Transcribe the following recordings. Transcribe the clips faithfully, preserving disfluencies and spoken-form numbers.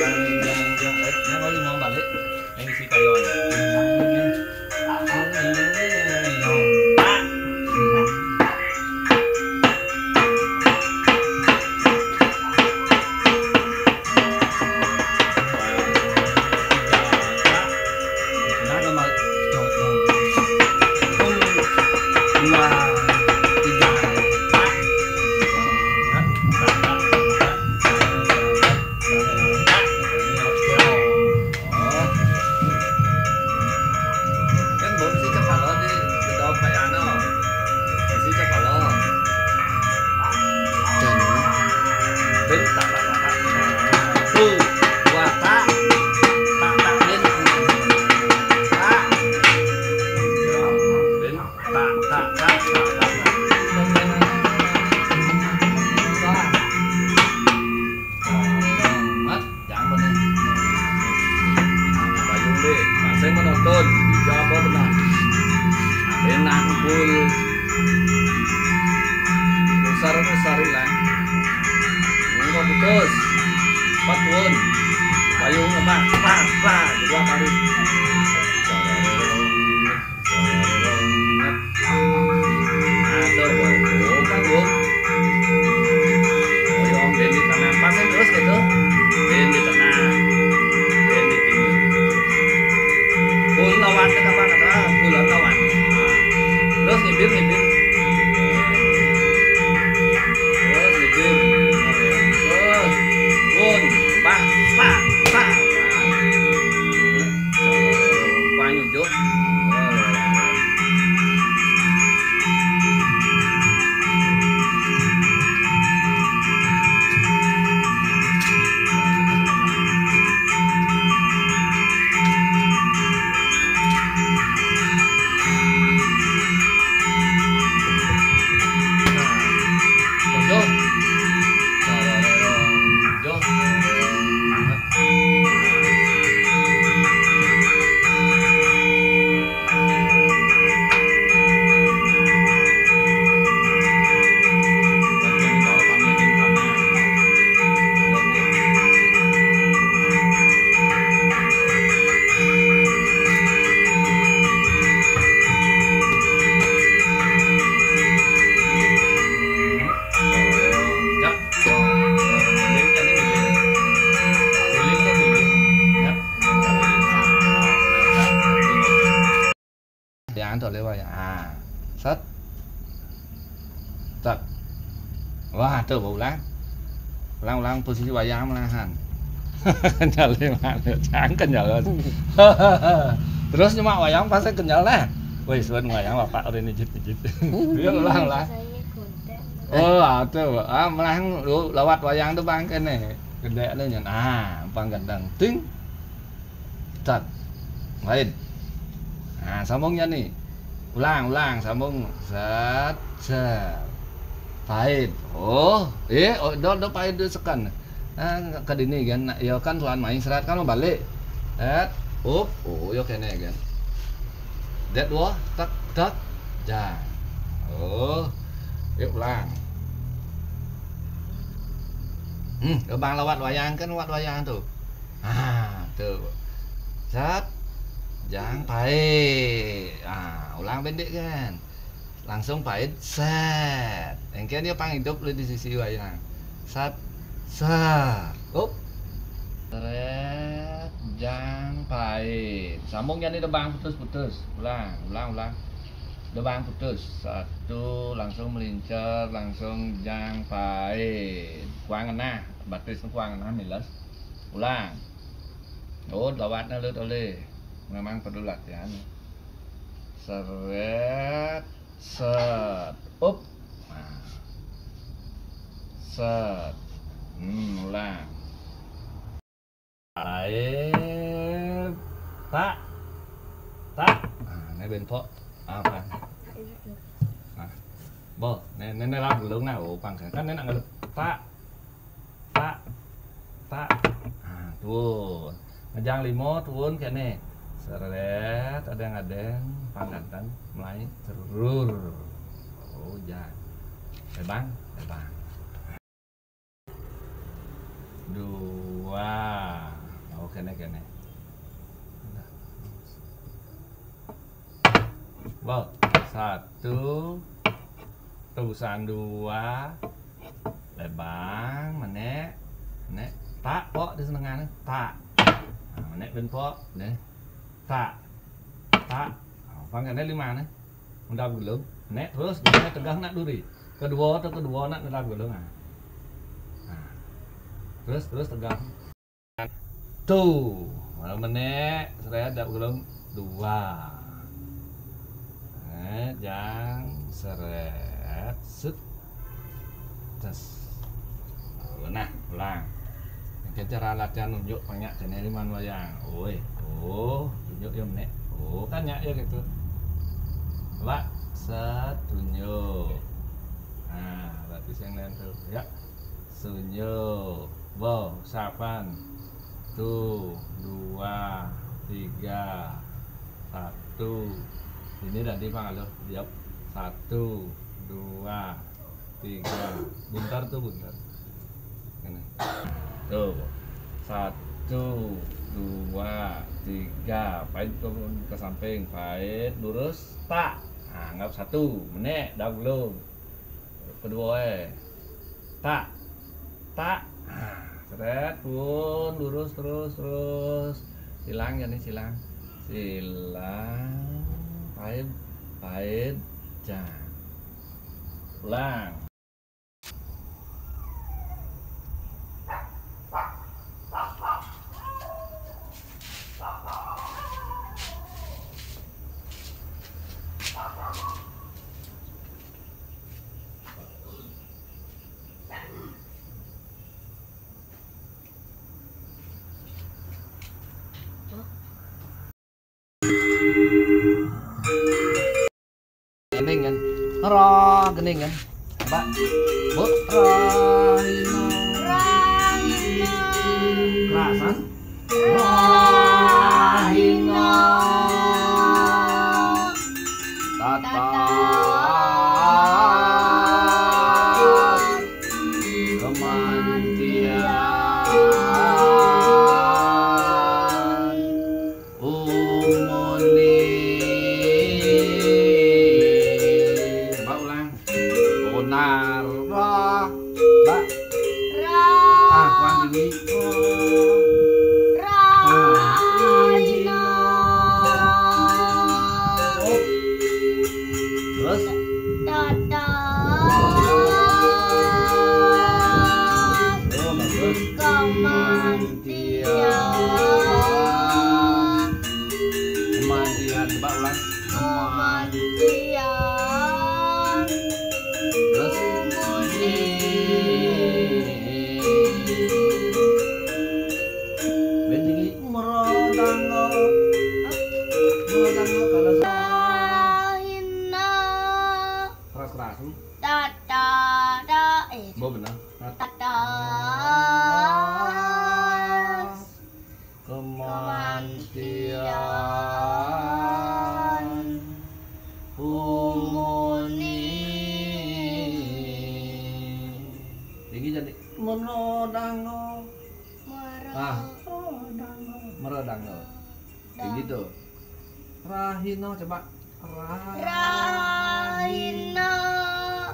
Yang, yang, eh, yang kalau mau balik, yang isi kayu. Kan belum sih kepala di gedor kayak anu. Sih kepala. Dan tak tak tak tak. Tuh, dua tak. Tak tak min. Tak. Min. Tak tak tak tak tak. Mat, jangan bener. Bayung deh, masih menonton. Jawab benar. Enak full. Besar besar lah. Nunggu putus. Empat pun. Bayung apa? Pak, pak, dua kali. Aduh, bukan, Bu. Ayo, Om, Ben di tengah. Pasin terus gitu. Ben di tengah. Ben di pinggir. Pul lawan ke apa kata? Pul lawan. Terus nyindir, nyindir. Terus nyindir. Terus. Pun. Pak, pak, pak. Pak. Panyu, Jo. Yang tuh lewat ya. Ah. Set. Set. Wah, tuh bau ulang. Ulang-ulang posisi wayang malahan. Kenyal lewat. Jangan kenyal. Terus cuma wayang pasti kenyal lah. Wih, suan wayang bapak udah nijit-nijit. Dia ulang lah. Oh, ada. Ah, melang lu lewat wayang tuh bang kene. Gede lu nyen. Ah, bang gendang. Ting. Tat. Lain. Nah, sambungnya nih. Ulang, ulang, sambung. Set, set. Pahit. Oh, eh, oh, do, do pahit do sekan. Nah, ke dini kan, nah, ya kan tuan main serat kan mau balik. Set, up, oh, yo kene kan. Det wah, tak, tak, jang. Oh, yuk ulang. Hmm, ke bang lewat wayang kan, lewat wayang tuh. Ah, tuh. Set, jang pahit. Ah, ulang pendek kan. Langsung pahit, set. Engke dia pang hidup lu di sisi wayang. Set, set. Up. Seret, jang pahit. Sambung jadi debang putus-putus. Ulang, ulang, ulang. Debang putus. Satu, langsung melincer, langsung jang pahit. Kuang enah, batis kuang enah miles. Ulang. Oh, lawatnya lu toleh. Memang perlu latihan. Seret, set. Up. Nah. Set. Hmm, ulang. Lain. Tak. Tak. Nah, ini benpok. Apa? Nah. Bo, ini, ini, ini lagu lu nah, oh, pang kan ini nak ngeluh. Tak. Tak. Tak. Nah, tuh. Ngejang limo, tuun kene. Seret, adeng-adeng, pang ganteng, mulai, cerur. Oh, jan. Lebang, lebang. Dua. Kéné, kéné. Nah. Wow, satu, terusan dua, lebang, menék, menék, tak, pok di senengan, tak. Nah, menék ben pok, nih, tak, tak. Nah, pang kéné lima nih, mendap gulung, menék terus, gulungnya tegak nak duri, kedua atau kedua nak mendap gulung, nah. Nah, terus, terus tegak. Tuh, malam menék, seret, dak gulung dua. Eh, jang, seret, set. Tes. Oh, nah, ulang. Ini cara latihan nunjuk banyak jenis liman wayang. Oi, oh, tunjuk ya menék. Oh, kan nyak ya gitu. Coba, set, tunjuk. Nah, berarti yang lain tuh, ya. Sunyo. Bo, sapan. Tu, dua, tiga, satu. Ini tadi Bang Alif, yap. Satu, dua, tiga. Buntar tuh, buntar. Ini. Tuh. Satu, dua, tiga. Pahit ke, ke samping, pahit, lurus, tak. Nah, anggap satu. Menék, dah belum. Kedua, eh. Tak. Tak. Nah, seret, pun, lurus, terus, terus. Silang, jadi silang. Silang, pahit, pahit, jang. Ulang. Gending kan? Roh, gending kan? Mbak, Bu, roh, ino. Kerasan? Roh, ino. Tata. Kemantian. Umuni. Coba ulang. Bonar. Roh. Mbak. Roh. Ah, kuat ini. Roh. Roh. Ah. Ino. Oh. Terus? Dadah. Oh, bagus. Kemantian. Kemantian. Coba ulang. Kemantian. Terus? Umuni. Ben tinggi. Merodango. Merodango kalau Rahina. Keras-keras. Tata, ta, eh. Bo benar. Tata. Kemantian. Umuni. Tinggi jadi. Merodango. Mero. Ah. Merodango. Tinggi tuh. Rahino, coba. Ra. Rahino.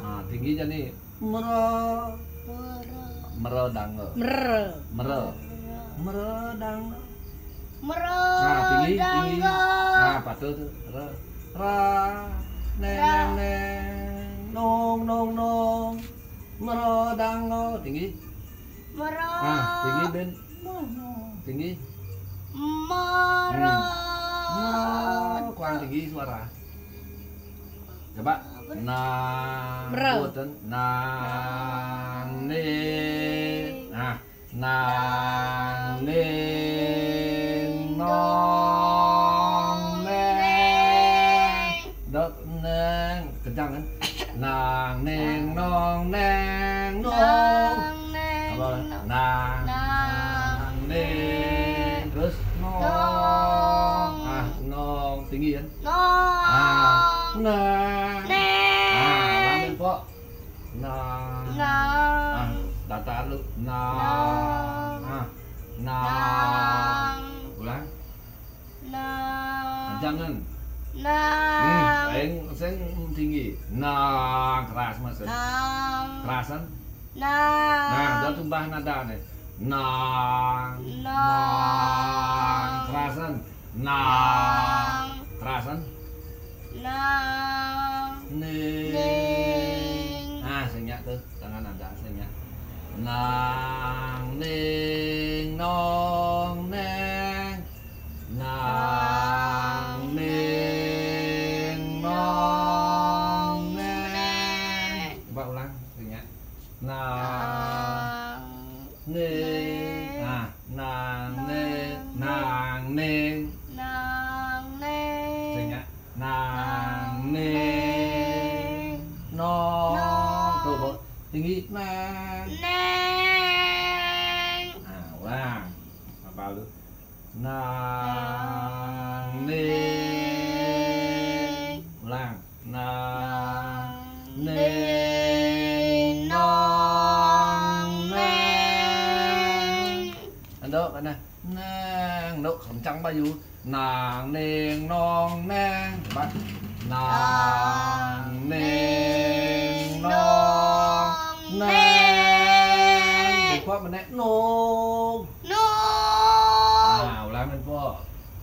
Nah, tinggi jadi. Mero. Mero. Merodango. Mero. Mero. Merodango. Mero. Nah, tinggi, tinggi. Nah, patuh tuh. Ra. Ra. Neng, neng, neng. Nong, nong, nong. Merodango. Tinggi. Mero. Ah, tinggi, Ben. Tinggi. Mero. Hmm. Mero. Kurang tinggi suara. Coba. Nang. Mero. Boten. Nang, ning. Nah, nang, ning, nong, neng. Dot, neng. Kencang kan? Nang, ning, nong, neng, nong. Nang, ning, apa? Nong. Nang, nang, ning. Terus nong. Nong. Ah, nong. Tinggi kan? Nong. Ah, nang. Neng. Ah, lamin, Pok. Nang. Nang. Ah, datar lu. Nang. Nang. Ah, nang. Nang. Nang. Hmm, sing, sing tinggi. Nang, keras maksud. Nang. Kerasan? Nang. Nah, dah tambah nada nih. Nang. Nang. Nang. Kerasan. Nang. Nang. Kerasan. Nang. Ning. Ning. Nah, sing nyak tuh, tangan ada sing nyak. Nang ning nong neng. Nang ning nong neng. Coba ulang, sing nyak. Nang. Nang. Ning. Nah, nang ning, nang ning. Nang ning. Sing nyak. Nang ning. Nong. Nong. Tuh, Bu. Tinggi. Nang. Neng. Nah, ulang. Apa lu? Nang ning. Ulang. Nang ning nong neng. Ấn độ bạn này. Neng, ấn độ không chẳng bao giờ. Nang ning nong neng. Bạn. Nang ning nong neng. Trung Quốc mình nói nông. Nung. Nah, ulang nih, Po.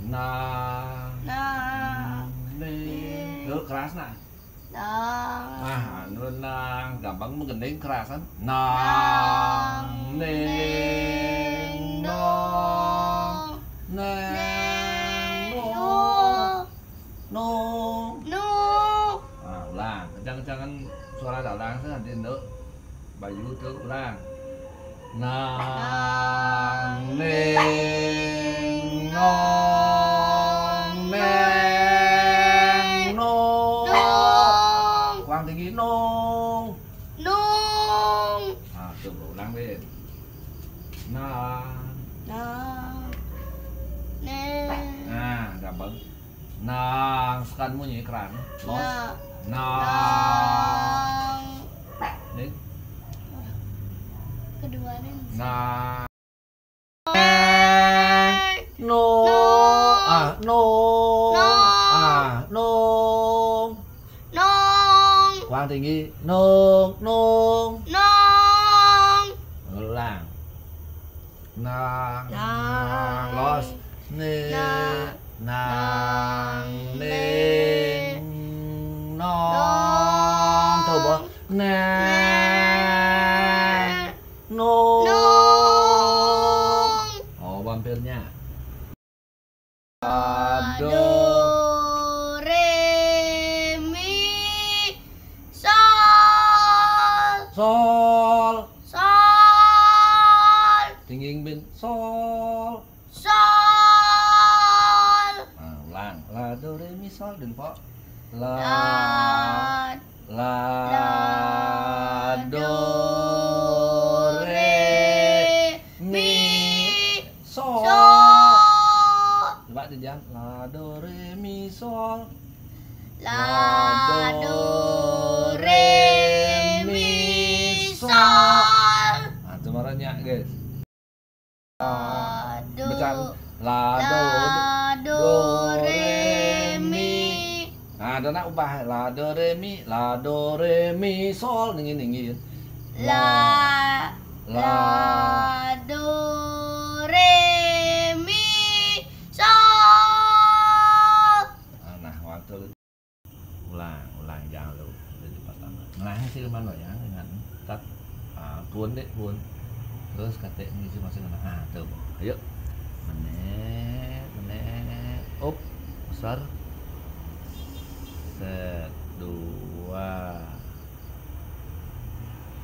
Nah. Nah. Ning. Tuh, keras, nah. Nang. Nah, anu nang. Gampang menggending kerasan. Nang. Nang. Ning. Nong. Neng. Neng. Nung. Nung. Nung. Nah, ulang. Kencang-kencangan suara dalang, nanti, Nduk. Bayu tuh ulang. Nang ning nong neng nong. Nong. Kurang tinggi nong. Nong. Nah, coba ulang, Bin. Nang. Nang. Neng. Nah, gampang. Nang, sekan munyi keran. Los. Nah. Nang. Nang. Nih. Kedua nih. Nang. No. No. Ah, no. No. Ah, no. Nong. Kurang tinggi. Nong, nong. Nong. Ulang. Nang, nang, los. Ning, nang, ning, nong. Tuh, boh. Neng. Neng. Nong. Nong. Oh, vampirnya. Ado. Ado, re, mi, sol. Sol. Sol. Tinggi, Bin. Sol. Sol. Nah, ulang. La, do, re, mi, sol. Dun, po. La. La. La. La, do, re, mi, sol. Sol. Coba tuh, Jan. La, do, re, mi, sol. La, do, re, mi, sol. Nah, coba nyanyi, guys. La, do. Baca. La, do, la, do, re, mi. Nah, ada nak ubah. La, do, re, mi. La, do, re, mi, sol. Ning, ning, ning. La, la, la, do, re, mi, sol. Nah, nah, waktu ulang, ulang, jangan lu. Jadi pertama. Nah, hasil mana ya? Dengan cut. Ah, pun deh, pun. Terus kata ini sih masih kena. Ah, tuh. Ayo. Menit, menit. Up, besar. Set, dua,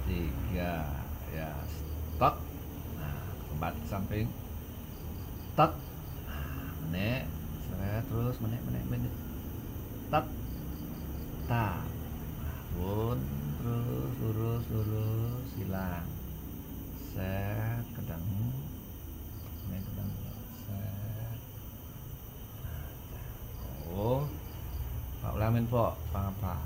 tiga. Ya, stop. Nah, kembali ke samping. Tek. Nah, menek. Seret terus menek, menek, menek. Tek. Tak. Nah, pun terus lurus, lurus, hilang. Set, kedang. Menek, kedang. Set. Nah, dah. Oh. Pak ulang main, Pok. Pang apa?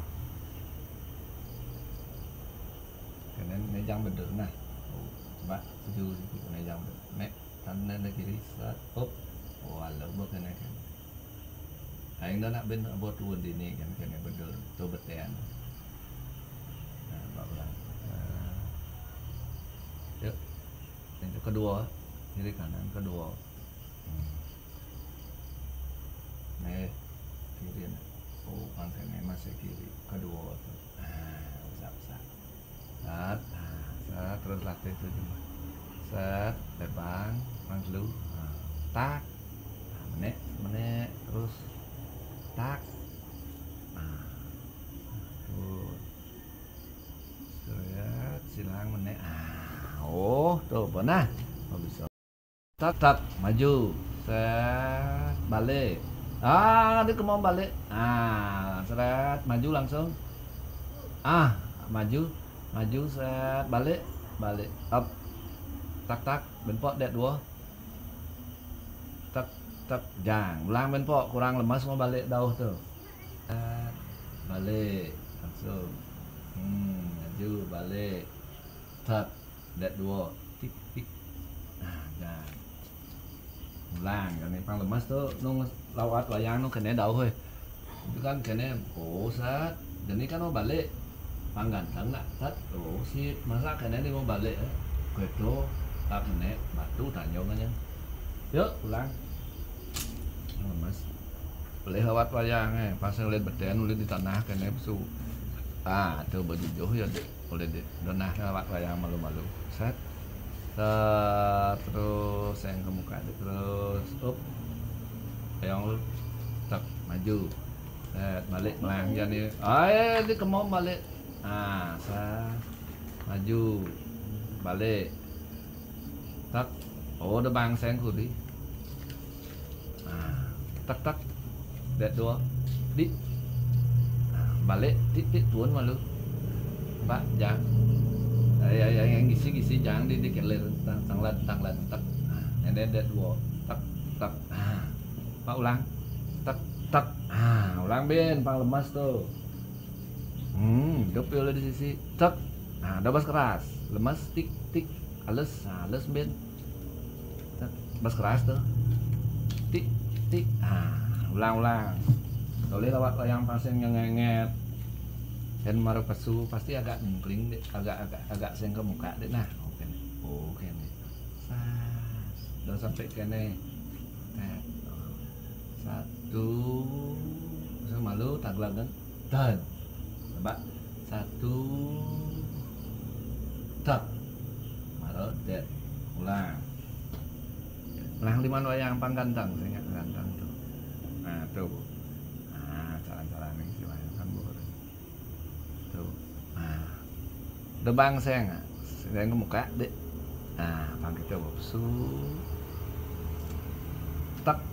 Kenen nejang bedul nah. Oh, coba sejuk sedikit nejang bedul. Mek. Tangan ada kiri, set, hop. Oh, alah, buat kena kan. Aing dah nak bin abot tuun dini kan, kene betul tu beten. Nah, ba ulang. Nah. Yuk. Yang kedua, kiri kanan kedua. Hmm. Nih, kiri. Oh, pang kene masih kiri. Kedua tu. Ah, usah, usah. Set, ah, set, terus latih tu cuma. Set, lebang, pang telu. Ah, tak. Ah, menek, menek, terus tak. Ah, tuh. Set, silang menek. Ah, oh, tuh, pernah. Oh, bisa. Tek, tek, maju. Set, balik. Ah, dia kemau balik. Ah, seret, maju langsung. Ah, maju, maju, set, balik, balik. Up. Tak, tak, bempok det dua. Tak, tak, jang. Ulang bempok, kurang lemas mau balik dauh tu. Set, balik, langsung. Hmm, maju, balik. Tak, det dua. Tik, tik. Nah, jang. Ulang, kan pang lemas tu, nung lawat wayang nung kene dauh, hoi. Itu kan kene, oh, set. Jadi kan mau balik. Pang ganteng nak, set. Oh, si, masa kene ni mau balik, eh. Keto, tak kene, batu tanjung aja. Yuk, ulang. Lemas. Boleh lawat wayang, eh. Pas ngeliat beten, ulih di tanah, kene pesu. Ah, tu berjujuh ya, dek. Boleh dek. Donah lawat wayang malu-malu. Set. Set, terus yang ke muka dek, terus. Up. Yang lu. Tak, maju. Set, balik melang ya ni. Ah, eh, dia kemau balik. Ah, set. Maju. Balik. Tak. Oh, ada bangseng ku di. Ah, tak, tak. Det dua. Di. Ah, balik, tik, tik, tuun malu. Ba, jang. Ay, ay, ay, yang gisi, gisi, jang di, di kelir. Tang, tang lad, tang lad, tak. Ah, yang det, det dua. Tak, tak. Ah, ba ulang. Tak, tak. Ah, ulang bin, pang lemas tu. Hmm, hidup ya di sisi. Tak. Ah, dah bas keras. Lemas, tik, tik. Halus, ah, halus bin. Bas keras tu. Tik, tik. Ah, ulang, ulang. Boleh lawat wayang pasien yang ngenget. Dan maru pesu pasti agak mengkling dek, agak, agak, agak sing ke muka dek nah. Oke. Oke nih. Sas. Dah sampai kene. Nah. Satu. Sama lu taglagan. Dan. Coba. Satu. Tak. Maru det. Ulang. Nah, liman wayang pang ganteng, saya ingat ganteng tu. Nah, tu. Nah, cara-cara ni si wayang kan boleh. Tu. Nah. Debang saya ingat. Saya ke muka dek. Nah, pang kita bapsu. Tak.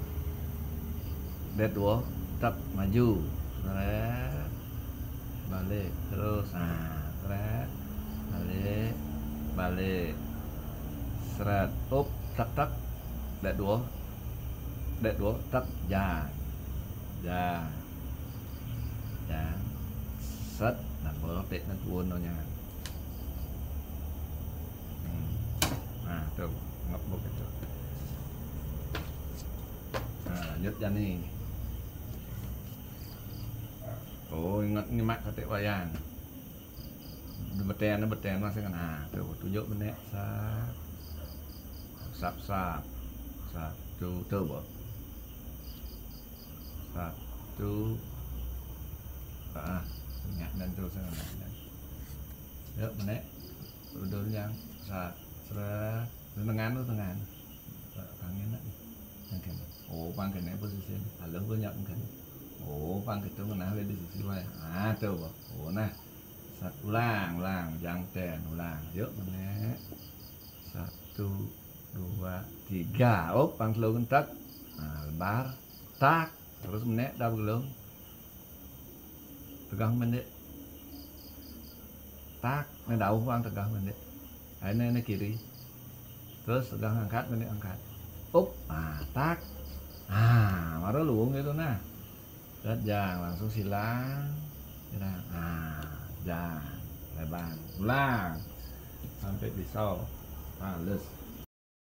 Det dua. Tak, maju. Seret. Balik. Terus. Nah, seret. Balik. Balik. Seret. Up. Tak, tak. Det dua. Det dua. Tak. Jang. Jang. Jang. Set. Nah, boleh pek nak tuun tu nya. Hmm. Nah, tu. Ngap buk itu. Nah, lanjut jani. Oh, ingat nyimak katik wayang. Beten, beten masih kan. Ah, tu, tunjuk menek. Sap. Sap, sap. Satu, tu, bo. Satu. Ah, ingat dan tu sana. Yuk, menek. Udah yang. Sap. Seret. Dengan tu, dengan. Kangen nak. Yang kene. Oh, pang kene posisi ni. Halus banyak mungkin. Oh, pang kita menah di sisi wayang. Ah, tu, bo. Oh, nah. Sat, ulang, ulang. Jang ten, ulang. Yuk, menek. Satu, dua, tiga. Oh, pang telu gentak. Nah, lebar. Tak. Terus menek dah belum. Tegah menek. Tak, ni dauh pang tegah menek. Ini, ini kiri. Terus tegah angkat, menek angkat. Up, ah, tak. Ah, maru luung gitu nah. Lihat jang, langsung silang. Silang. Ah, jang. Lebang. Ulang. Sampai pisau. Halus.